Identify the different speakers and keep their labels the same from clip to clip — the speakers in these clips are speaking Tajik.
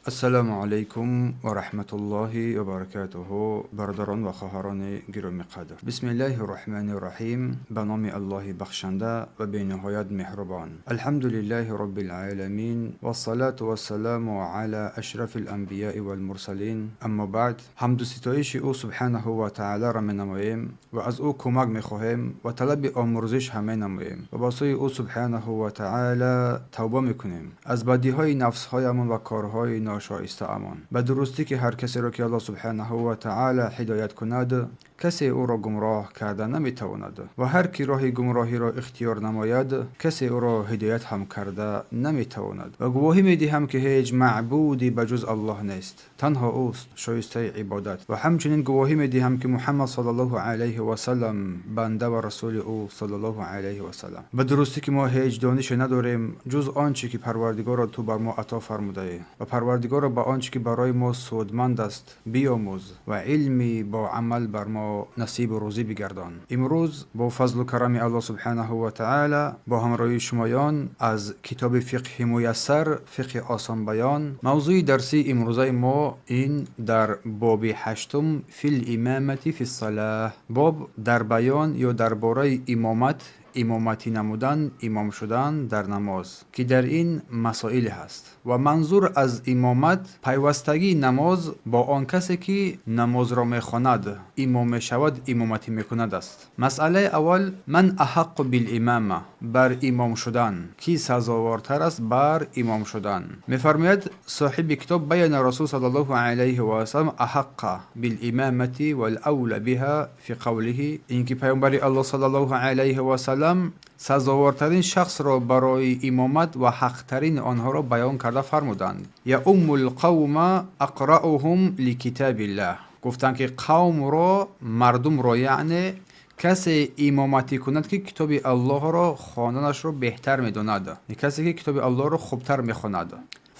Speaker 1: Ассалому алайкум ва раҳматуллоҳи ва баракатуҳу, бародарон ва хоҳарони гиромиқадр. Бисмиллаҳи роҳмани роҳим. Ба номи Аллоҳи бахшанда ва бениҳоят меҳрубон. Алҳамдулиллаҳи роббил оламин вассалату вассаламу ала ашрафил анбияи валмурсалин. Аммо баъд, ҳамду ситоиши ӯ субҳанаҳу ва таолоро менамоем ва аз ӯ кӯмак мехоҳем ва талаби омӯрзиш ҳам менамоем ва ба сӯи ӯ субҳанаҳу ва таоло тавба мекунем аз бадиҳои нафсҳоямон ва корҳои ношоистаамон. Ба дурустӣ ки ҳар касеро ки Аллоҳ субҳанаҳу ва таоло ҳидоят кунад, касе ӯро гумроҳ карда наметавонад ва ҳар ки роҳи гумроҳиро ихтиёр намояд, касе ӯро ҳидоят ҳам карда наметавонад. Ва гувоҳӣ медиҳам ки ҳеҷ маъбуде ба ҷуз Аллоҳ нест, танҳо ӯст шоистаи ибодат. Ва ҳамчунин гувоҳӣ медиҳам ки Муҳаммад саллаллоҳу алайҳи васалам банда ва расули ӯ саллаллоҳу алайҳи васалам. Ба дурустӣ ки мо ҳеҷ донише надорем ҷуз он чӣ ки Парвардигоро ту бар мо ато фармудаӣ ва Парвардигоро ба он чӣ ки барои мо судманд аст биёмӯз ва илми бо амал бар мо насибу рӯзӣ бигардон. Имрӯз бо фазлу карами Аллоҳ субҳанаҳу ва таъала бо ҳамроҳии шумоён аз китоби Фиқҳи муяссар, фиқҳи осонбаён, мавзӯи дарсии имрӯзаи мо ин дар боби ҳаштум, фил имамати фи ссалаҳ, боб дар баён ё дар бораи имомат, имоматӣ намудан, имом шудан дар намоз, ки дар ин масоиле ҳаст. Ва манзур аз имомат пайвастагии намоз бо он касе ки намозро мехонад, имом мешавад, имоматӣ мекунад аст. Масъалаи аввал: ман аҳаққу билимама, бар имом шудан кӣ сазовортар аст бар имом шудан? Мефармояд соҳиби китоб: баяна расул саллаллоҳу алайҳи васалам аҳаққа билимамати валавла биҳа фи қавлиҳи, ин ки паёмбари Аллоҳ саллаллоҳу алайҳи васалам сазовортарин шахсро барои имомат ва ҳақтарини онҳоро баён карда фармуданд: яумму лқавма ақраъуҳум ликитабиллаҳ. Гуфтанд ки қавмро, мардумро, яъне касе имоматӣ кунад ки китоби Аллоҳро хонданашро беҳтар медонад, касе ки китоби Аллоҳро хубтар мехонад.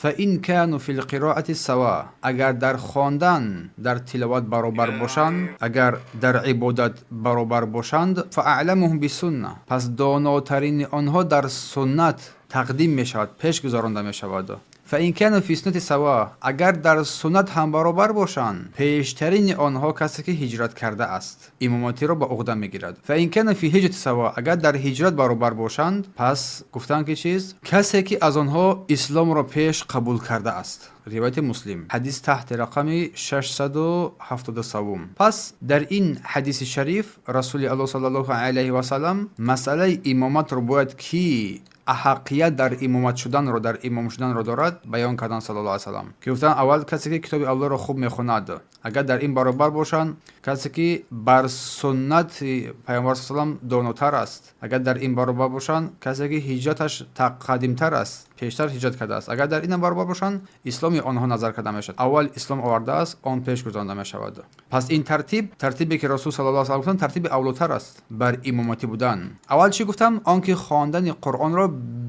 Speaker 1: Фаин кану фи лқироати сава, агар дар хондан, дар тиловат баробар бошанд, агар дар ибодат баробар бошанд, фаъламуҳум бисунна, пас донотарини онҳо дар суннат тақдим мешавад, пеш гузаронда мешавад. Фаин кану фи суннати сава, агар дар суннат ҳам баробар бошанд, пештарини онҳо касе ки ҳиҷрат карда аст имоматиро ба уҳда мегирад. Фаин кану фи ҳиҷрати сава, агар дар ҳиҷрат баробар бошанд, пас гуфтанд ки чиз, касе ки аз онҳо исломро пеш қабул карда аст. Ривояти Муслим, ҳадис таҳти рақами 673. Пас дар ин ҳадиси шариф расули Аллоҳ саллаллоҳу алайҳи васалам масъалаи имоматро бояд ки аҳаққият дар имомат шуданро, дар имом шуданро дорад, баён кардан саллаллоҳу алайҳи васалам, ки гуфтанд: аввал касе ки китоби Аллоҳро хуб мехонад, агар дар ин баробар бошанд, касе ки бар суннати паёмбар салам донотар аст, агар дар ин баробар бошанд, касе ки ҳиҷраташ қадимтар аст, пештар ҳиҷрат кардааст, агар дар инам баробар бошанд, исломи онҳо назар карда мешавад, аввал ислом овардааст, он пеш гузаронда мешавад. Пас ин тартиб, тартибе ки расул саллаллоҳу алайҳи васаллам гуфтанд, тартиби авлотар аст бар имоматӣ будан. Аввал чӣ гуфтам? Он ки хондани Қуръонро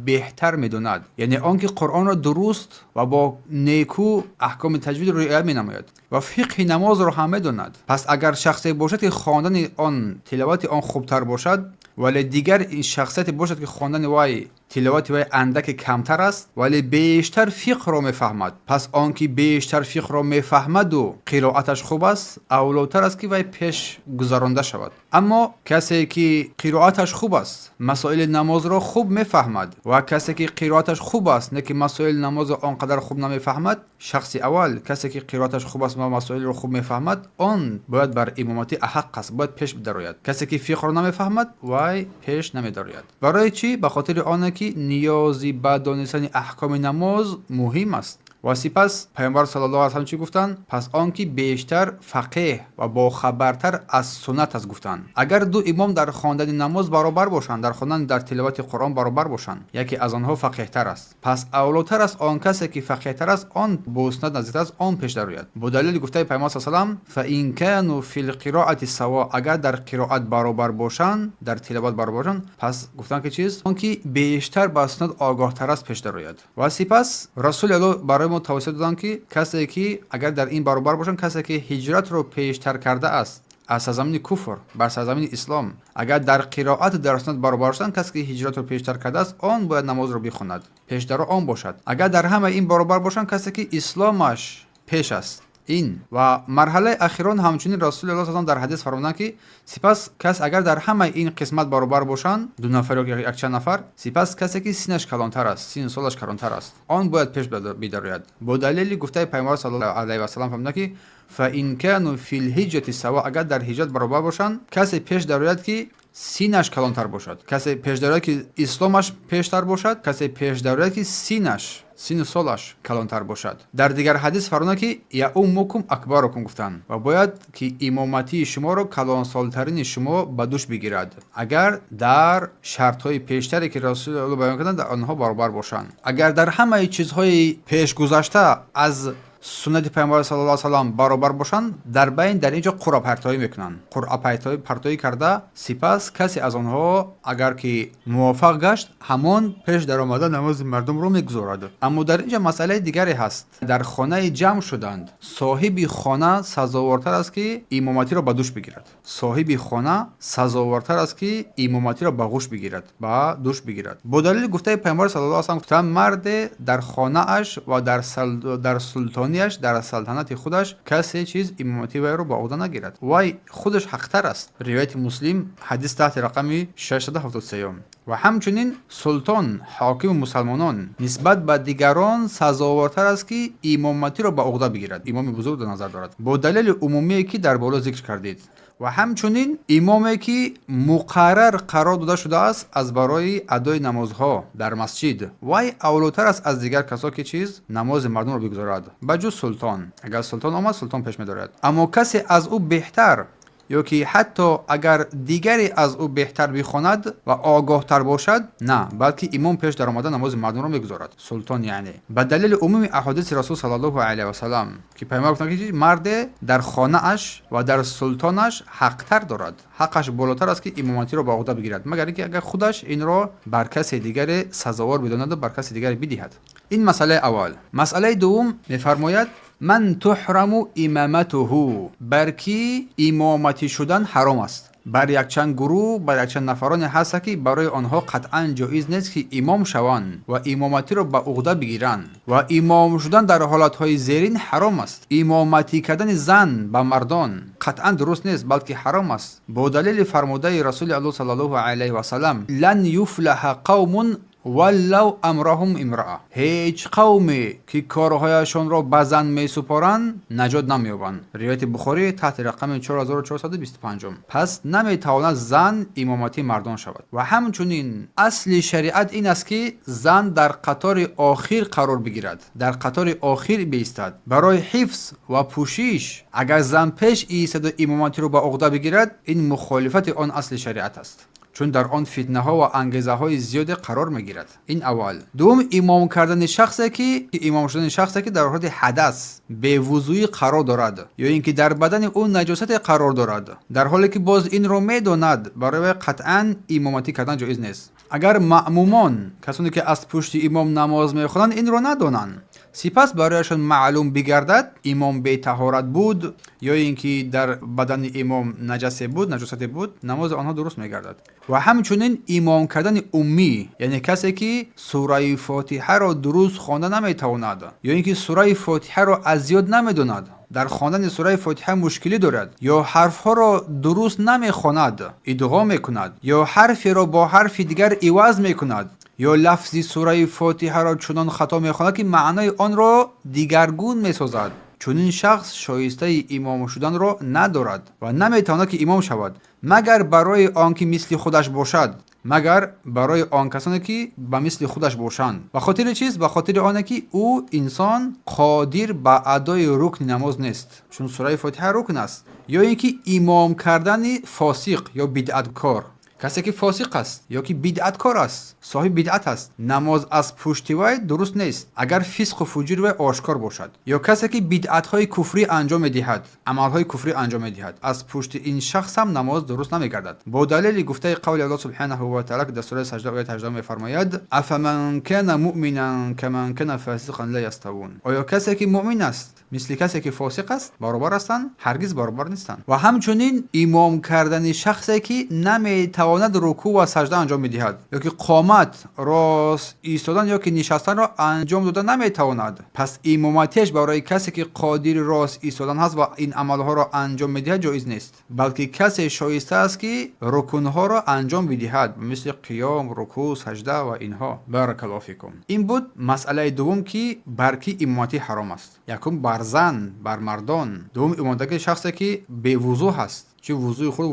Speaker 1: беҳтар медонад, яъне он ки Қуръонро дуруст ва бо неку аҳкоми таҷвидро риоят менамояд ва фиқҳи намозро ҳам медонад. Пас агар шахсе бошад ки хондани он, тиловати он хубтар бошад, вале дигар ин шахсияте бошад ки хондани вай, тиловати вай андаке камтар аст, вале бештар фиқҳро мефаҳмад, пас он ки бештар фиқҳро мефаҳмаду қироаташ хуб аст, авлотар аст ки вай пеш гузаронда шавад. Аммо касе ки қироаташ хуб аст, масоили намозро хуб мефаҳмад, ва касе ки қироаташ хуб аст, не ки масоили намозро он қадар хуб намефаҳмад, шахси аввал, касе ки қироаташ хуб аст ва масоилро хуб мефаҳмад, он бояд бар имоматӣ аҳақ аст, бояд пеш бидарояд. Касе ки фиқҳро намефаҳмад, вай пеш намедарояд. Барои чӣ? Ба хотири оне ки ниёзи ба донистани аҳкоми намоз муҳим аст. Ва сипас паёмбар саллаллоҳу алайҳи васаллам чӣ гуфтанд? Пас он ки бештар фақеҳ ва бохабартар аз суннат аст. Гуфтанд, агар ду имом дар хондани намоз баробар бошанд, дар хондан, дар тиловати Қуръон баробар бошанд, яке аз онҳо фақеҳтар аст, пас авлотар аст он касе ки фақеҳтар аст, он бо суннат наздиктар аст, он пеш дарояд, бо далели гуфтаи паёмбар с салам: фаин кану фи лқироати саво, агар дар қироат баробар бошанд, дар тиловат баробар бошанд, пас гуфтанд ки чиз, он ки бештар ба суннат огоҳтар аст пеш дарояд. Ва сипас расули Аллоҳ барои мо тавсия доданд, ки касе ки агар дар ин баробар бошанд, касе ки ҳиҷратро пештар кардааст. Аз сарзамини куфр бар сарзамини ислом, агар дар қироат дар суннат баробар шуданд, касе ки ҳиҷратро пештар кардааст, он бояд намозро бихонад, пешдаро он бошад. Агар дар ҳамаи ин баробар бошанд, касе ки исломаш пеш аст. Ин ва марҳалаи ахирон. Ҳамчунин Расули Аллоҳ саллаллоҳу дар ҳадис фармуданд, ки сипас кас агар дар ҳамаи ин қисмат баробар бошанд, ду нафар ё якчанд нафар, сипас касе ки синаш калонтар аст, сину солаш калонтар аст, он бояд пеш бидарояд. Бо далели гуфтаи Пайғамбар саллаллоҳу алайҳи васаллам фармуданд, ки فإن كانوا في الهجرة سواء, агар дар ҳиҷрат баробар бошанд, касе пеш дарояд, ки синаш калонтар бошад, касе пеш дарояд, ки исломаш пештар бошад, касе пеш дарояд, ки синаш, сину солаш калонтар бошад. Дар дигар ҳадис фармуданд, ки يؤمكم أكبركم гуфтанд ва бояд ки имоматии шуморо калонсолтарини шумо ба дӯш бигирад, агар дар шартҳои пештаре, ки Расули Аллоҳ баён карданд, дар онҳо баробар бошанд. Агар дар ҳамаи чизҳои пешгузашта аз суннати Пайғамбар саллаллоҳу алайҳи васаллам баробар бошанд, дар байн дар ин ҷо қуръапартоӣ мекунанд. Қуръапартоӣ карда, сипас касе аз онҳо агар ки мувофақ гашт, ҳамон пеш даромада намози мардумро мегузорад. Аммо дар ин ҷо масъалаи дигаре ҳаст. Дар хонаи ҷамъ шуданд, соҳиби хона сазовортар аст, ки имоматиро ба дӯш бигирад. Соҳиби хона сазовортар аст, ки имоматиро ба ғӯш бигирад, ба дӯш бигирад. Бо далели гуфтаи Пайғамбар саллаллоҳу алайҳи васаллам гуфтанд: марде дар хонааш ва дар султониаш, дар салтанати худаш касе чиз имомати вайро ба уҳда нагирад, вай худаш ҳақтар аст. Ривояти Муслим, ҳадис таҳти рақами 673. Ва ҳамчунин султон, ҳокими мусалмонон, нисбат ба дигарон сазовортар аст, ки имоматиро ба уҳда бигирад. Имоми бузург дар назар дорад, бо далели умумие, ки дар боло зикр кардед. Ва ҳамчунин имоме, ки муқаррар қарор дода шудааст аз барои адои намозҳо дар масҷид, вай авлотар аст аз дигар касо, ки чиз намози мардумро бигузорад, ба ҷуз султон. Агар султон омад, султон пеш медорад. Аммо касе аз ӯ беҳтар ё ки ҳатто агар дигаре аз ӯ беҳтар бихонад ва огоҳтар бошад, на, балки имом пеш даромада намози мардумро мегузорад, султон яъне. Ба далели умуми аҳодиси Расул саллаллоҳу алайҳи васаллам, ки Пайғамбар гуфтанд, ки марде дар хонааш ва дар султонаш ҳақтар дорад, ҳаққаш болотар аст, ки имоматиро ба уҳда бигирад, магар ин ки агар худаш инро бар касе дигаре сазовор бидонаду бар касе дигаре бидиҳад. Ин масъалаи аввал. Масъалаи дуввум мефармояд: من تحرم إمامته, бар кӣ имоматӣ шудан ҳаром аст? Бар якчанд гурӯҳ, бар якчанд нафароне ҳаста, ки барои онҳо қатъан ҷоиз нест, ки имом шаванд ва имоматиро ба уҳда бигиранд. Ва имом шудан дар ҳолатҳои зерин ҳаром аст. Имоматӣ кардани зан ба мардон қатъан дуруст нест, балки ҳаром аст, бо далели фармудаи Расули Аллоҳ саллаллоҳу алайҳи васаллам: لن يفلح قوم ولوا أمرهم امرأة. Ҳеҷ қавме, ки корҳояшонро ба зан месупоранд, наҷот намеёбанд. Ривояти Бухорӣ таҳти рақами 4425. Пас наметавонад зан имоматии мардон шавад. Ва ҳамчунин асли шариат ин аст, ки зан дар қатори охир қарор бигирад, дар қатори охир биистад барои ҳифз ва пӯшиш. Агар зан пеш иистаду имоматиро ба уҳда бигирад, ин мухолифати он асли шариат аст, чун дар он фитнаҳо ва ангезаҳои зиёде қарор мегирад. Ин аввал. Дуввум, имом кардани шахсе ки имом шудани шахсе, ки дар ҳолати ҳадас, бевузӯӣ қарор дорад ё ин ки дар бадани ӯ наҷосате қарор дорад, дар ҳоле ки боз инро медонад, барои вай қатъан имоматӣ кардан ҷоиз нест. Агар маъмумон, касоне ки аз пушти имом намоз мехонанд, инро надонанд, сипас барояшон маълум бигардад, имом бетаҳорат буд ё ин ки дар бадани имом наҷасе буд, наҷосате буд, намози онҳо дуруст мегардад. Ва ҳамчунин имом кардани уммӣ, яъне касе, ки сураи Фотиҳаро дуруст хонда наметавонад ё ин ки сураи Фотиҳаро аз ёд намедонад, дар хондани сураи Фотиҳа мушкилӣ дорад ё ҳарфҳоро дуруст намехонад, идғом мекунад ё ҳарферо бо ҳарфи дигар иваз мекунад ё лафзи сураи Фотиҳаро чунон хато мехонад, ки маънои онро дигаргун месозад, чунин шахс шоистаи имом шуданро надорад ва наметавонад, ки имом шавад, магар барои он ки мисли худаш бошад, магар барои он касоне, ки ба мисли худаш бошанд. Ба хотири чиз? Ба хотири оне, ки ӯ инсон қодир ба адои рукни намоз нест, чун сураи Фотиҳа рукн аст. Ё ин ки имом кардани фосиқ ё бидъаткор. Касе, ки фосиқ аст ё ки бидъаткор аст, соҳиби бидъат аст, намоз аз пушти вай дуруст нест, агар фисқу фуҷури вай ошкор бошад. Ё касе, ки бидъатҳои куфрӣ анҷом медиҳад, амалҳои куфрӣ анҷом медиҳад, аз пушти ин шахс ҳам намоз дуруст намегардад, бо далели гуфтаи қавли Аллоҳ субҳанаҳу ва таала, ки дар сураи Саҷда, ояти 18 мефармояд: أفمن كان مؤمنا كمن كان فاسقا لا يستوون. Оё касе, ки муъмин аст, Мисли касе ки фосиқ аст баробар ҳастанд? Ҳаргиз баробар нестанд. Ва ҳамчунин имом кардани шахсе ки наметавонад рукӯъ ва сажда анҷом медиҳад ё ки қомат рост истодан ё ки нишастанро анҷом дода наметавонад. Пас имоматиаш барои касе ки қодири рост истодан ҳаст ва ин амалҳоро анҷом медиҳад ҷоиз нест, балки касе шоиста аст ки рукунҳоро анҷом бидиҳад, мисли қиём, рукӯъ, сажда ва инҳо. Баракаллоҳу фикум. Ин буд масъалаи дуввум, ки бар кӣ имоматӣ ҳаром аст. Якум бар зан, бар мардон. Дуввум имоматии шахсе ки бевузӯ ҳаст, чи вузӯи худ,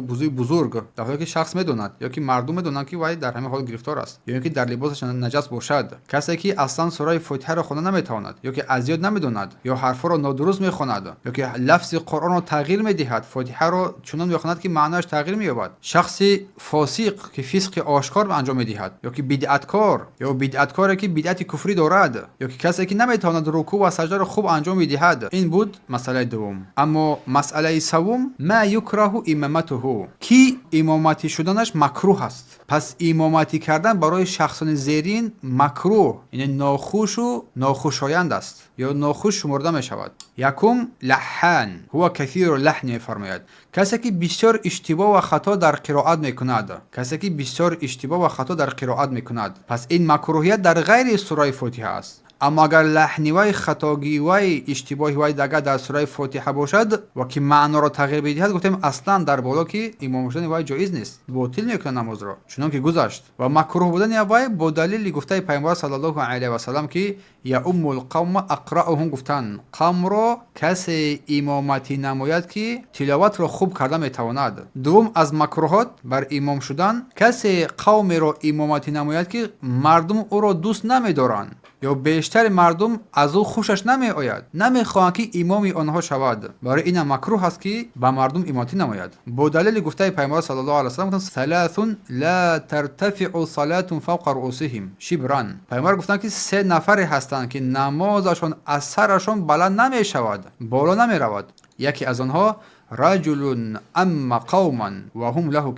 Speaker 1: вузӯи бузург, дар ҳоле ки шахс медонад ё ки мардум медонанд, ки вай дар ҳамин ҳол гирифтор аст, ё ин ки дар либосаш наҷас бошад. Касе ки аслан сураи Фотиҳаро хонда наметавонад ё ки аз ёд намедонад ё ҳарфҳоро нодуруст мехонад ё ки лафзи Қуръонро тағйир медиҳад, Фотиҳаро чунон мехонад, ки маънояш тағйир меёбад. Шахси фосиқ, ки фисқи ошкор анҷом медиҳад, ё ки бидъаткор, ё бидъаткоре ки бидъати куфрӣ дорад, ё ки касе ки наметавонад рукӯъ ва саждаро хуб анҷом медиҳад. Ин буд масъалаи дуввум. Аммо масъалаи саввум: ма юкраҳу имаматуҳу, ки имоматӣ шуданаш макрӯҳ аст. Пас имоматӣ кардан барои шахсони зерин макрӯҳ, яъне нохушу нохушоянд аст ё нохуш шумурда мешавад. Якум: лаҳҳан, ҳува касиру лаҳн мефармояд, касе ки бисёр иштибоҳ ва хато дар қироат мекунад, касе ки бисёр иштибоҳ ва хато дар қироат мекунад. Пас ин макрӯҳият дар ғайри сураи Фотиҳа аст. Аммо агар лаҳни вай, хатогии вай, иштибоҳи вай агар дар сураи Фотиҳа бошад ва ки маъноро тағйир бидиҳад, гуфтем аслан дар боло, ки имом шудани вай ҷоиз нест, ботил мекунад намозро, чунон ки гузашт. Ва макрӯҳ будани вай бо далели гуфтаи Пайғамбар саллаллоҳу алайҳи васаллам, ки яуммул қавма ақраъуҳум гуфтанд, қавмро касе имоматӣ намояд, ки тиловатро хуб карда метавонад. Дуввум аз макрӯҳот бар имом шудан: касе қавмеро имоматӣ намояд, ки мардум ӯро дӯст намедоранд ё бештари мардум аз ӯ хушаш намеояд, намехоҳанд, ки имоми онҳо шавад. Барои инам макрӯҳ аст, ки ба мардум имоматӣ намояд. Бо далели гуфтаи Пайғамбар саллаллоҳу алайҳи васаллам: саласун ла тартафиъу салатун фавқа руусиҳим шибран. Пайғамбар гуфтанд, ки се нафаре ҳастанд, ки намозашон аз сарашон баланд намешавад, боло намеравад. Яке аз онҳо: раҷулун амма қавман ва ҳум лаҳу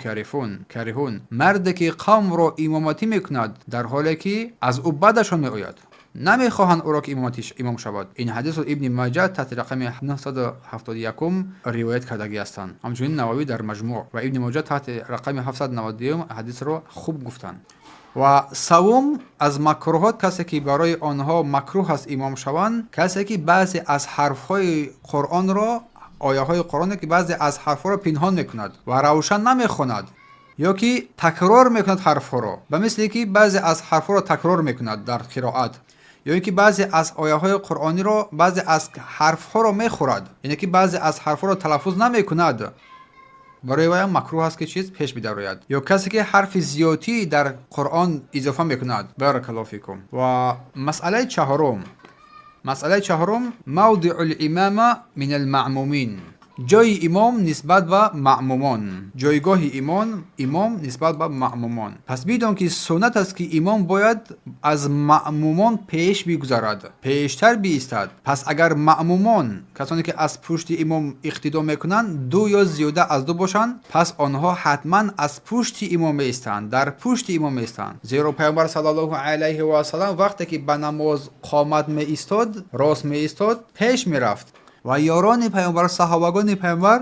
Speaker 1: кариҳун, марде ки қавмро имоматӣ мекунад, дар ҳоле ки аз ӯ бадашон меояд, намехоҳанд ӯро, ки имом шавад. Ин ҳадисро Ибни Маҷа таҳти рақами 971 ривоят кардагӣ ҳастанд. Ҳамчунин Нававӣ дар Маҷмӯъ ва Ибни Моҷа таҳти рақами 792 ҳадисро хуб гуфтанд. Ва саввум аз макрӯҳот, касе ки барои онҳо макрӯҳ аст имом шаванд, касе ки баъзе аз ҳарфҳои Қуръонро, ояҳои Қуръоне ки баъзе аз ҳарфҳоро пинҳон мекунад ва равшан намехонад ё ки такрор мекунад ҳарфҳоро, ба мисли ки баъзе аз ҳарфҳоро такрор мекунад дар қироат, ё ин ки баъзе аз ояҳои қуръониро, баъзе аз ҳарфҳоро мехӯрад, яъне ки баъзе аз ҳарфҳоро талаффуз намекунад, барои вайам макрӯҳ аст, ки чиз пеш бидарояд. Ё касе ки ҳарфи зиёдтӣ дар Қуръон изофа мекунад. Баракаллоҳу фикум. Ва масъалаи чаҳорум, масъалаи чаҳорум: мавдиу лимама мин алмаъмумин, ҷойи имом нисбат ба маъмумон, ҷойгоҳи имом нисбат ба маъмумон. Пас бидон, ки суннат аст, ки имом бояд аз маъмумон пеш бигузарад, пештар биистад. Пас агар маъмумон, касоне ки аз пушти имом иқтидо мекунанд, ду ё зиёда аз ду бошанд, пас онҳо ҳатман аз пушти имом меистанд, дар пушти имом меистанд. Зеро Пайғамбар саллаллоҳу алайҳи васаллам вақте ки ба намоз қомат меистод, рост меистод, пеш мерафт ва ёрони Пайғамбар, саҳобагони Пайғамбар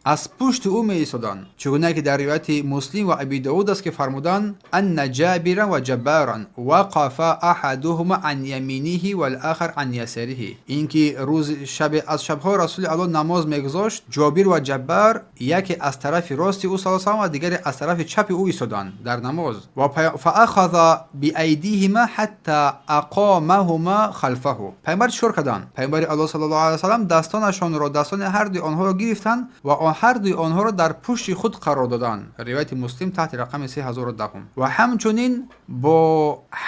Speaker 1: аз пушти ӯ меистоданд, чӣ гуна ки дар ривояти Муслим ва Аби Довуд аст, ки фармуданд: анна Ҷабиран ва Ҷаббаран вақафа аҳадуҳума ан яминиҳи валахар ан ясариҳи. Ин ки рӯзи шабе аз шабҳо Расули Аллоҳ намоз мегузошт, Ҷобир ва Ҷаббар яке аз тарафи рости ӯ саллаллоҳу алайҳи васаллам ва дигаре аз тарафи чапи ӯ истоданд дар намоз. Ва фаахаза биайдиҳима ҳатта ақомаҳума халфаҳу. Пайғамбар чӣ кор карданд? Пайғамбари Аллоҳ саллаллоҳу алайҳи васаллам дастонашонро, дастони ҳардуи онҳоро гирифтанд ва ҳардуи онҳоро дар пушти худ қарор доданд. Ривояти Муслим таҳти рақами 3010. Ва ҳамчунин бо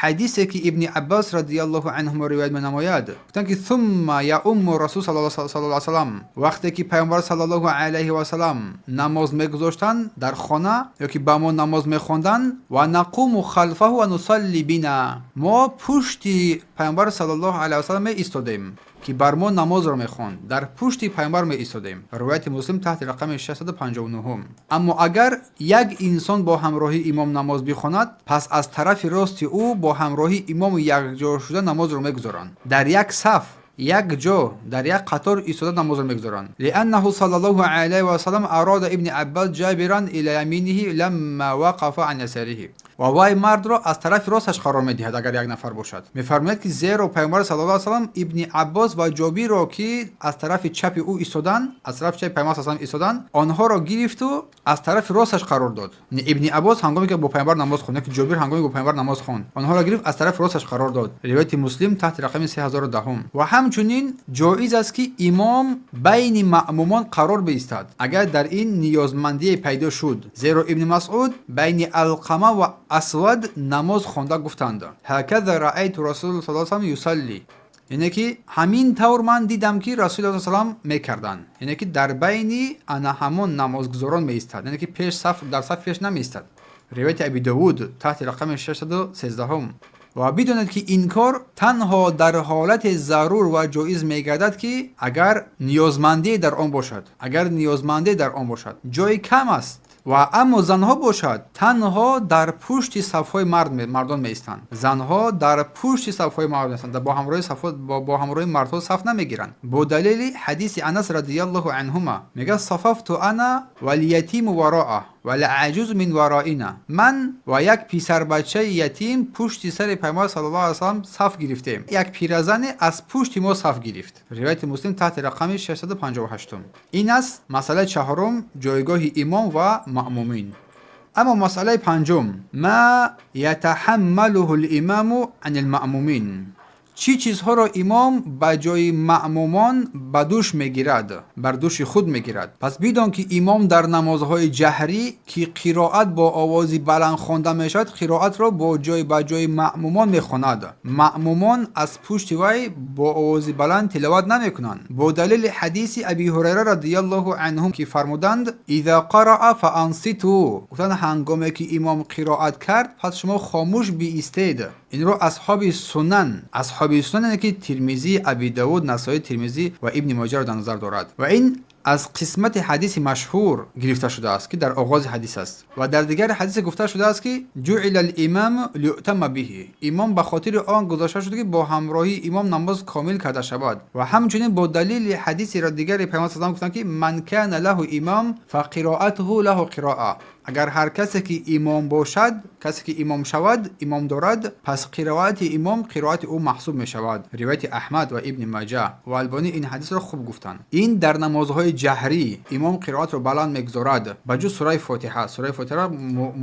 Speaker 1: ҳадисе ки Ибни Аббос радиаллоҳу анҳумо ривоят менамояд, гуфтанд, ки сумма яумму расул саллаллоҳу салам, вақте ки Пайғамбар саллаллоҳу алайҳи васалам намоз мегузоштанд дар хона ё ки ба мо намоз мехонданд, ва нақуму халфаҳу ва нусалли бина, мо пушти Пайғамбар саллаллоҳу алайҳи васалам меистодем, ки бар мо намозро мехонд, дар пушти Пайғамбар меистодем. Ривояти Муслим таҳти рақами 659. Аммо агар як инсон бо ҳамроҳии имом намоз бихонад, пас аз тарафи рости ӯ бо ҳамроҳии имом якҷо шуда намозро мегузоранд дар як саф. Як ҷо дар як қатор истода намозро мегузоранд. لأنه صلى الله عليه وسلم أراد ابن عباس جابرا إلى يمينه لما وقف عن يساره. Ва вай мардро аз тарафи росташ қарор медиҳад, агар як нафар бошад. Мефармояд, ки зеро Пайғамбар صلى الله عليه وسلم Ибни Аббос ва Ҷобирро, ки аз тарафи чапи ӯ истодан, аз тарафи чапи Пайғамбар саллаллоҳу истодан, онҳоро гирифту аз тарафи росташ қарор дод. Ибни Аббос ҳангоме ки бо Пайғамбар намоз хонд, ки Ҷобир ҳангоме бо Пайғамбар намоз хонд, онҳоро гирифт, аз тарафи росташ қарор дод. Ривояти Муслим таҳти рақами 3010. Ва ҳамчунин ҷоиз аст, ки имом байни маъмумон қарор биистад, агар дар ин ниёзмандие пайдо шуд, зеро Ибни Масъуд байни Алқама ва Асвад намоз хонда гуфтанд: هكذا رأيت رسول الله صلى يصلي, яъне ки ҳамин тавр ман дидам, ки Расулуллоҳ салам мекарданд. Яъне ки дар байни ана ҳамон намозгузорон меистад, яъне ки пеш саф, дар саф пеш намеистад. Ривояти Аби Довуд таҳти рақами 613. Ва бидонед, ки ин кор танҳо дар ҳолати зарур ва ҷоиз мегардад, ки агар ниёзмандие дар он бошад, агар ниёзмандие дар он бошад, ҷои кам аст. Ва аммо занҳо бошад, танҳо дар пушти сафҳои мардон меистанд. Занҳо дар пушти сафҳои мард меистанд, бо ҳамроҳи мардҳо саф намегиранд. Бо далели ҳадиси Анас رضي الله عنهما, мегӯяд: صففت أنا واليتيم وراءه والعجوز من ورائنا. Ман ва як писарбачаи ятим пушти сари Пайғамбар صلى الله عليه وسلم саф гирифтем, як пиразане аз пушти мо саф гирифт. Ривояти Муслим таҳти рақами 658. Ин аст масъалаи чаҳорум, ҷойгоҳи имом ва маъмумин. Аммо масъалаи панҷум: ما يتحمله الإمام عن المأمومين. Чӣ чизҳоро имом ба ҷои маъмумон ба дӯш мегирад, бар дӯши худ мегирад? Пас бидон, ки имом дар намозҳои ҷаҳрӣ, ки қироат бо овози баланд хонда мешавад, қироатро бо ҷой ба ҷои маъмумон мехонад. Маъмумон аз пушти вай бо овози баланд тиловат намекунанд. Бо далели ҳадиси Аби Ҳурайра رضي الله عنه, ки фармуданд: إذا قرأ فأنصتوا. Гуфтанд: ҳангоме ки имом қироат кард, пас шумо хомӯш биистед. Инро асҳоби сунан, асҳоби сунан яъне ки Тирмизӣ, Аби Давуд, Насоӣ, Тирмизӣ ва Ибни Моҷаро дар назар дорад. Ва ин аз қисмати ҳадиси машҳур гирифта шудааст, ки дар оғози ҳадис аст. Ва дар дигари ҳадисе гуфта шудааст, ки جعل الإمام ليؤتم به. Имом ба хотири он гузошта шуд, ки бо ҳамроҳии имом намоз комил карда шавад. Ва ҳамчунин бо далели ҳадисеро дигари Пайғамбар салам гуфтанд, ки من كان له إمام فقراءته له قراءة. Агар ҳар касе ки имом бошад, касе ки имом шавад, имом дорад, пас қироати имом қироати ӯ маҳсуб мешавад. Ривояти Аҳмад ва Ибни Маҷа. Ва Албонӣ ин ҳадисро хуб гуфтанд. Ин дар намозҳои ҷаҳрӣ имом қироатро баланд мегузорад, ба ҷуз сураи Фотиҳа. Сураи Фотиҳаро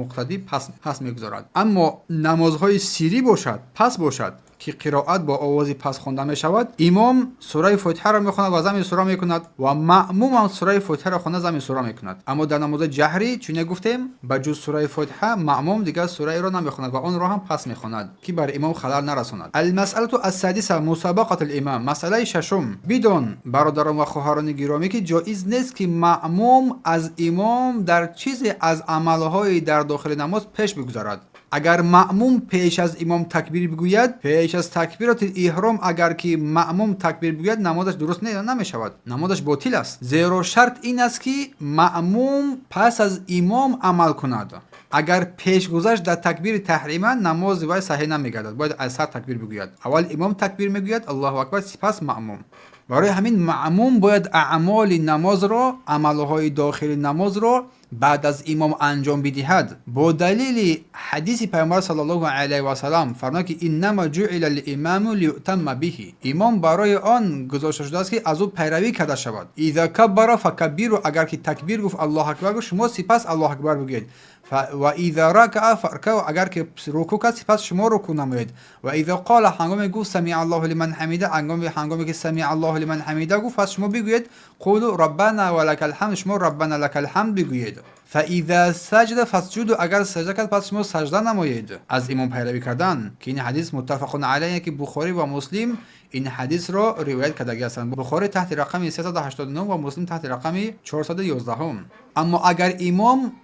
Speaker 1: муқтадӣ пас мегузорад. Аммо намозҳои сирӣ бошад, пас бошад, ки қироат бо овози пас хонда мешавад, имом сураи Фотиҳаро мехонад ва зами сура мекунад ва маъмумам сураи Фотиҳаро хонда, зами сура мекунад. Аммо дар намози ҷаҳрӣ, чуне гуфтем, ба ҷуз сураи Фотиҳа маъмум дигар сураеро намехонад ва онро ҳам пас мехонад, ки бар имом халал нарасонад. المسألة السادسة: مسابقة الإمام. Масъалаи шашум: бидон, бародарон ва хоҳарони гиромӣ, ки ҷоиз нест, ки маъмум аз имом дар чизе аз амалҳои дар дохили намоз пеш бигузарад. Агар маъмум пеш аз имом такбир бигӯяд, пеш аз такбироти иҳром агар ки маъмум такбир бигӯяд, намозаш дуруст намешавад, намозаш ботил аст. Зеро шарт ин аст, ки маъмум пас аз имом амал кунад. Агар пеш гузашт дар такбири таҳрима, намози вай саҳеҳ намегардад, бояд аз сар такбир бигӯяд. Аввал имом такбир мегӯяд, الله أكبر, сипас маъмум. Барои ҳамин маъмум бояд аъмоли намозро, амалҳои дохили намозро баъд аз имом анҷом бидиҳад. Бо далели ҳадиси Пайғамбар صلى الله عليه وسلم фармояд, ки إنما جعل الإمام ليؤتم به. Имом барои он гузошта шудааст, ки аз ӯ пайравӣ карда шавад. إذا كبر فكبروا. Агар ки такбир гуфт, الله أكبر гуфт, шумо сипас الله أكبر бигӯед. وإذا ركع فاركعوا. Агар ки рукӯъ кард, сипас шумо рукӯъ намоед. وإذا قال, ҳангоме гуфт سمع الله لمن حمده, ҳангоме ки سمع الله لمن حمده гуфт, пас шумо бигӯед قولوا ربنا ولك الحمد, шумо ربنا لك الحمد бигӯед. فإذا سجد فاسجدوا. Агар сажда кард, пас шумо сажда намоед. Аз имом пайравӣ кардан, ки ин ҳадис متفق عليه, ки Бухорӣ ва Муслим ин ҳадисро ривоят кардагӣ ҳастанд, Бухорӣ таҳти рақами 389 ва Муслим таҳти рақами 411. Аммо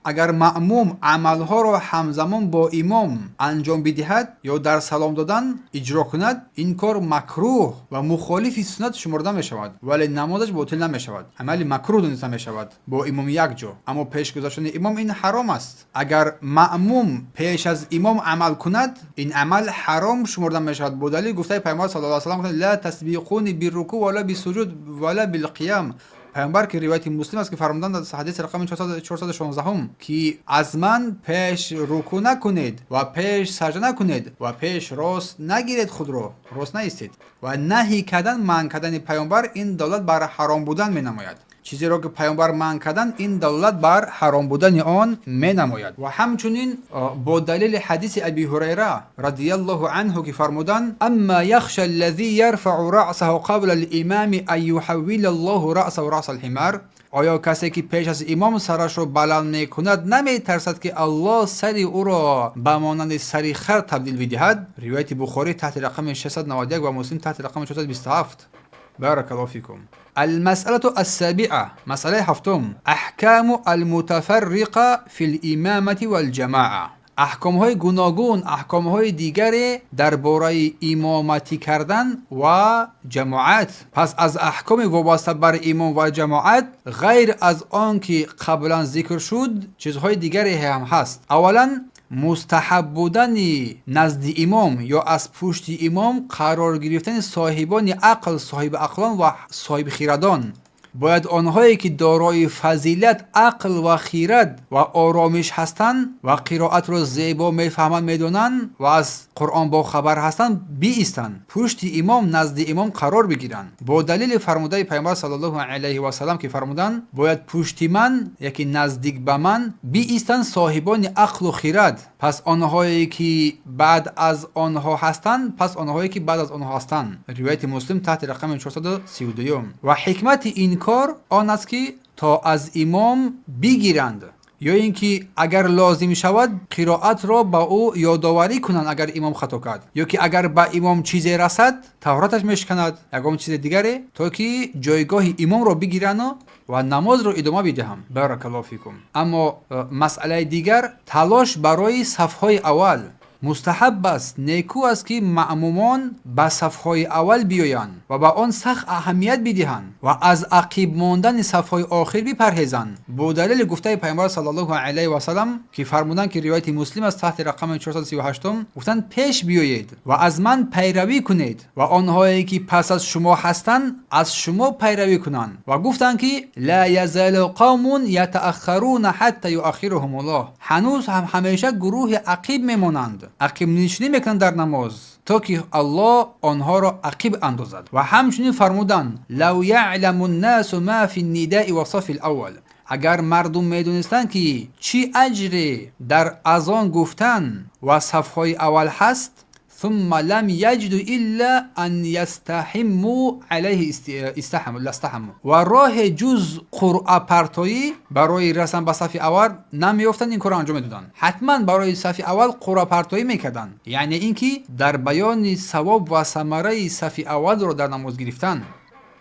Speaker 1: агар маъмум амалҳоро ҳамзамон бо имом анҷом бидиҳад ё дар салом додан иҷро кунад, ин кор макрӯҳ ва мухолифи суннат шуморда мешавад, вале намозаш ботил намешавад. Амали макрӯҳ дониста мешавад бо имом якҷо, аммо пеш гузаштани имом ин ҳаром аст. Агар маъмум пеш аз имом амал кунад, ин амал ҳаром шуморда мешавад. Бо далели гуфтаи Пайғамбар صلى الله عليه وسلم. фармуданд: ла тасбиқуни биррукӯъ вала бисуҷуд вала билқиям. Паёмбар, ки ривояти Муслим аст, ки фармуданд дар ҳадиси рақами 416, ки аз ман пеш рукӯъ накунед ва пеш саҷда накунед ва пеш рост нагиред, худро рост наистед. Ва наҳӣ кардан, манъ кардани паёмбар ин далолат бар ҳаром будан менамояд. Чизеро ки паёмбар манъ кардан, ин далолат бар ҳаром будани он менамояд. Ва ҳамчунин бо далели ҳадиси Аби Ҳурайра радиаллоҳу анҳу, ки фармуданд: амма яхша аллазӣ ярфау раъсаҳу қабла алимами ан юҳаввила аллоҳу раъсаҳу раъса алҳимар. Оё касе ки пеш аз имом сарашро баланд мекунад, наметарсад, ки Аллоҳ сари ӯро ба монанди сари хар табдил бидиҳад? Ривояти Бухорӣ таҳти рақами 691 ва Муслим таҳти рақами 427. Баракаллоҳу фикум. Алмасъалату ассабиа, масъалаи ҳафтум: аҳкаму алмутафарриқа фи лимамати валҷамоа. Аҳкомҳои гуногун, аҳкомҳои дигаре дар бораи имоматӣ кардан ва ҷамоат. Пас аз аҳкоми вобаста бар имом ва ҷамоат, ғайр аз он ки қаблан зикр шуд, чизҳои дигаре ҳам ҳаст. Аввалан, мустаҳаб будани назди имом ё аз пушти имом қарор гирифтани соҳибони ақл, соҳиби ақлон ва соҳиби хирадон. Бояд онҳое ки дорои фазилат, ақл ва хирад ва оромиш ҳастанд ва қироатро зебо мефаҳманд, медонанд ва аз Қуръон бохабар ҳастанд, биистанд пушти имом, назди имом қарор бигиранд. Бо далели фармудаи Пайғамбар саллаллоҳу алайҳи васалам, ки фармуданд: бояд пушти ман, яки наздик ба ман биистанд соҳибони ақлу хирад, пас онҳое ки баъд аз онҳо ҳастанд, пас онҳое ки баъд аз онҳо ҳастанд. Ривояти Муслим таҳти рақами 432. Ва ҳикмати ин кор он аст, ки то аз имом бигиранд ё ин ки агар лозим шавад, қироатро ба ӯ ёдоварӣ кунанд, агар имом хато кард, ё ки агар ба имом чизе расад, таҳораташ мешиканад, ягон чизи дигаре, то ки ҷойгоҳи имомро бигирану ва намозро идома бидиҳам. Баракаллоҳу фикум. Аммо масъалаи дигар: талош барои сафҳои аввал. Мустаҳаб аст, некӯ аст, ки маъмумон ба сафҳои аввал биёянд ва ба он сахт аҳамият бидиҳанд ва аз ақиб мондани сафҳои охир бипарҳезанд. Бо далели гуфтаи Пайғамбар саллаллоҳу алайҳи васалам, ки фармуданд, ки ривояти Муслим аст таҳти рақами 438, гуфтанд: пеш биёед ва аз ман пайравӣ кунед ва онҳое ки пас аз шумо ҳастанд, аз шумо пайравӣ кунанд. Ва гуфтанд, ки ла язалу қавмун ятааххаруна ҳатта юаххируҳумуллоҳ. Ҳанӯз ҳам ҳамеша гурӯҳи ақиб мемонанд, ақибнишинӣ мекунанд дар намоз, то ки Аллоҳ онҳоро ақиб андозад. Ва ҳамчунин фармуданд: лав яъламу ннасу ма фи ннидаи ва сафи лаввал. Агар мардум медонистанд, ки чӣ аҷре дар азон гуфтан ва сафҳои аввал ҳаст, ثم لم يجدوا إلا أن يستهموا عليه لاستهموا. Ва роҳе ҷуз қуръапартоӣ барои расан ба сафи аввал намеёфтанд, ин корро анҷом медоданд. Ҳатман барои сафи аввал қуръапартоӣ мекарданд, яъне ин ки дар баёни савоб ва самараи сафи аввалро дар намоз гирифтан.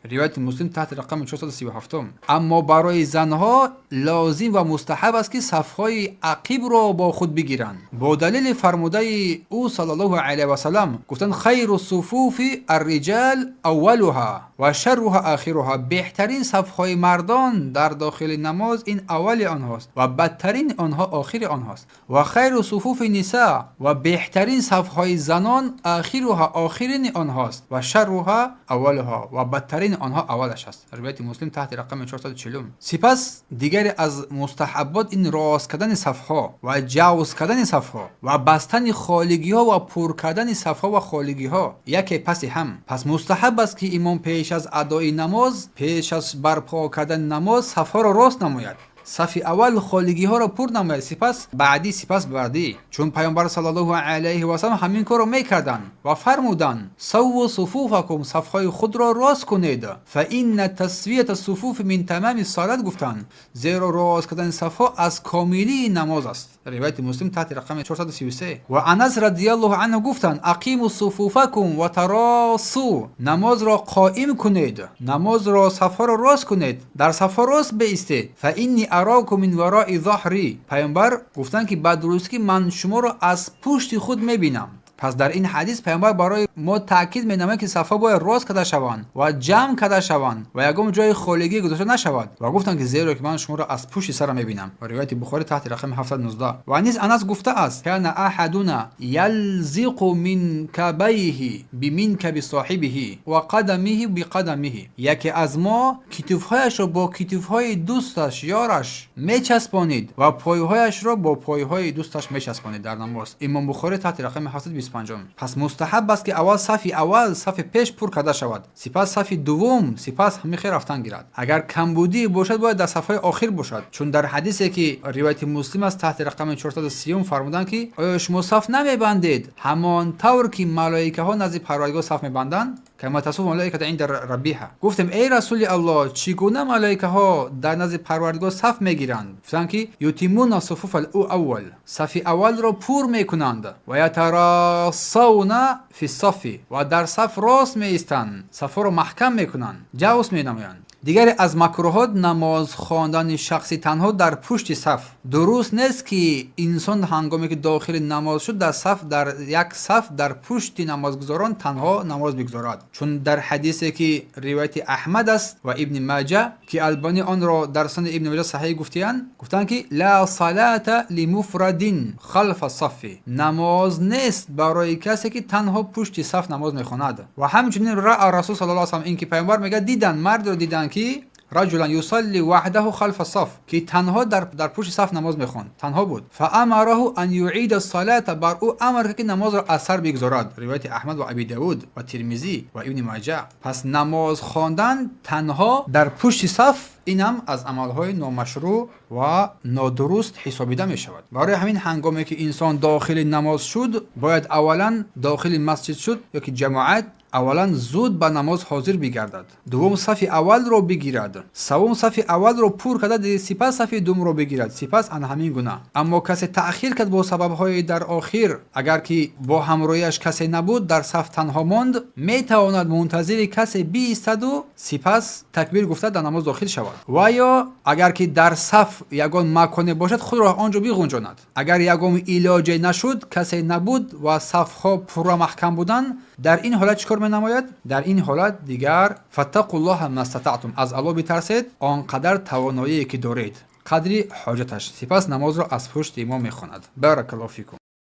Speaker 1: Ривояти Муслим таҳти рақами 437. Аммо барои занҳо лозим ва мустаҳаб аст, ки сафҳои ақибро бо худ бигиранд. Бо далели фармудаи ӯ саллаллоҳу алайҳи васалам, гуфтанд: хайру суфуфи арриҷал аввалуҳа ва шарруҳа ахируҳа. Беҳтарин сафҳои мардон дар дохили намоз ин аввали онҳост ва бадтарини онҳо охири онҳост. Ва хайру суфуфи ниса, ва беҳтарин сафҳои занон, ахируҳа, охирини онҳост, ва шарруҳа аввалуҳа, ва бадтарини онҳо аввалаш аст. Ривояти Муслим таҳти рақами 440. Сипас дигаре аз мустаҳаббот ин рост кардани сафҳо ва ҷавз кардани сафҳо ва бастани холигиҳо ва пур кардани сафҳо ва холигиҳо яке паси ҳам. Пас мустаҳаб аст, ки имом пеш аз адои намоз, пеш аз барпо кардани намоз, сафҳоро рост намояд, сафи аввал холигиҳоро пур намояд, сипас баъдӣ, сипас баъдӣ, чун Пайғамбар саллаллоҳу алайҳи васалам ҳамин корро мекарданд ва фармуданд: савву суфуфакум, сафҳои худро рост кунед, фа инна тасвията суфуфи мин тамами салат, гуфтанд, зеро рост кардани сафҳо аз комилии намоз аст. Ривояти Муслим таҳти рақами 433. Ва Анас радиаллоҳу анҳу гуфтанд: ақиму суфуфакум ва таросу, намозро қоим кунед, намозро сафҳоро рост кунед, дар сафҳо рост беистед. Фа инни арокум мин варои заҳри. Пайғамбар гуфтанд, ки ба дурустӣ ман шуморо аз пушти худ мебинам. Пас дар ин ҳадис паёмбар барои мо таъкид менамояд, ки сафҳо бояд рост карда шаванд ва ҷамъ карда шаванд ва ягон ҷои холигӣ гузошта нашавад. Ва гуфтанд, ки зеро ки ман шуморо аз пушти сарам мебинам. Ва ривояти Бухорӣ таҳти рақами 719. Ва низ Анас гуфтааст: كان أحدنا يلزق منكبيه بمنكب صاحبه وقدمه بقدمه. Яке аз мо китфҳояшро бо китфҳои дӯсташ, ёраш мечаспонид ва пойҳояшро бо пойҳои дӯсташ мечаспонид дар намоз. Имом Бухорӣ таҳти рақами 725. Пас мустаҳаб аст, ки аввал сафи аввал, сафи пеш пур карда шавад, сипас сафи дуввум, сипас ҳамин хел рафтан гирад. Агар камбудӣ бошад, бояд дар сафҳои охир бошад, чун дар ҳадисе, ки ривояти Муслим аст, таҳти рақами 430, фармуданд, ки оё шумо саф намебандед ҳамон тавр, ки малоикаҳо назди Парвардигор саф мебанданд? كما تصف الملائكة عند ربها. Гуфтем: эй Расули Аллоҳ, чӣ гуна малоикаҳо дар назди Парвардигор саф мегиранд? Гуфтанд, ки يتمون الصفوف الأول, сафи аввалро пур мекунанд, ويتراصون في الصف, ва дар саф рост меистанд, сафҳоро маҳкам мекунанд, ҷавс менамоянд. Дигаре аз макруҳот: намоз хондани шахси танҳо дар пушти саф. Дуруст нест, ки инсон ҳангоме ки дохили намоз шуд, дар саф, дар як саф, дар пушти намозгузорон танҳо намоз бигузорад, чун дар ҳадисе, ки ривояти Аҳмад аст ва Ибни Маҷа, ки Албонӣ онро дар Сунани Ибни Маҷа саҳеҳ гуфтиянд, гуфтанд, ки لا صلاة لمفرد خلف الصف, намоз нест барои касе, ки танҳо пушти саф намоз мехонад. Ва ҳамчунин رأى رسول صلى الله عليه وسلم, ин ки пайғамбар мегӯяд, диданд, мардро диданд, ки رجلا يصلي وحده خلف الصف, ки танҳо дар пушти саф намоз мехонд, танҳо буд. فأمره أن يعيد الصلاة, бар ӯ амр кард, ки намозро аз сар бигузорад. Ривояти Аҳмад ва Аби Давуд ва Тирмизӣ ва Ибни Маҷа. Пас намоз хондан танҳо дар пушти саф, ин ҳам аз амалҳои номашрӯъ ва нодуруст ҳисобида мешавад. Барои ҳамин, ҳангоме ки инсон дохили намоз шуд, бояд аввалан дохили масҷид шуд ё ки ҷамоат, аввалан зуд ба намоз ҳозир бигардад, дуввум сафи аввалро бигирад, саввум сафи аввалро пур карда, сипас сафи дуввумро бигирад, сипас ана ҳамин гуна. Аммо касе таъхир кард бо сабабҳои дар охир, агар ки бо ҳамроҳиаш касе набуд, дар саф танҳо монд, метавонад мунтазири касе биистаду сипас такбир гуфта дар намоз дохил шавад. Ва ё агар ки дар саф ягон маконе бошад, худро он ҷо биғунҷонад. Агар ягон илоҷе нашуд, касе набуд ва сафҳо пурра маҳкам буданд, дар ин ҳолат чӣ кор менамояд? Дар ин ҳолат дигар فاتقوا الله ما استطعتم, аз Аллоҳ битарсед он қадар тавоноие, ки доред, қадри ҳоҷаташ. Сипас намозро аз пушти имом мехонад. بارك الله فيكم.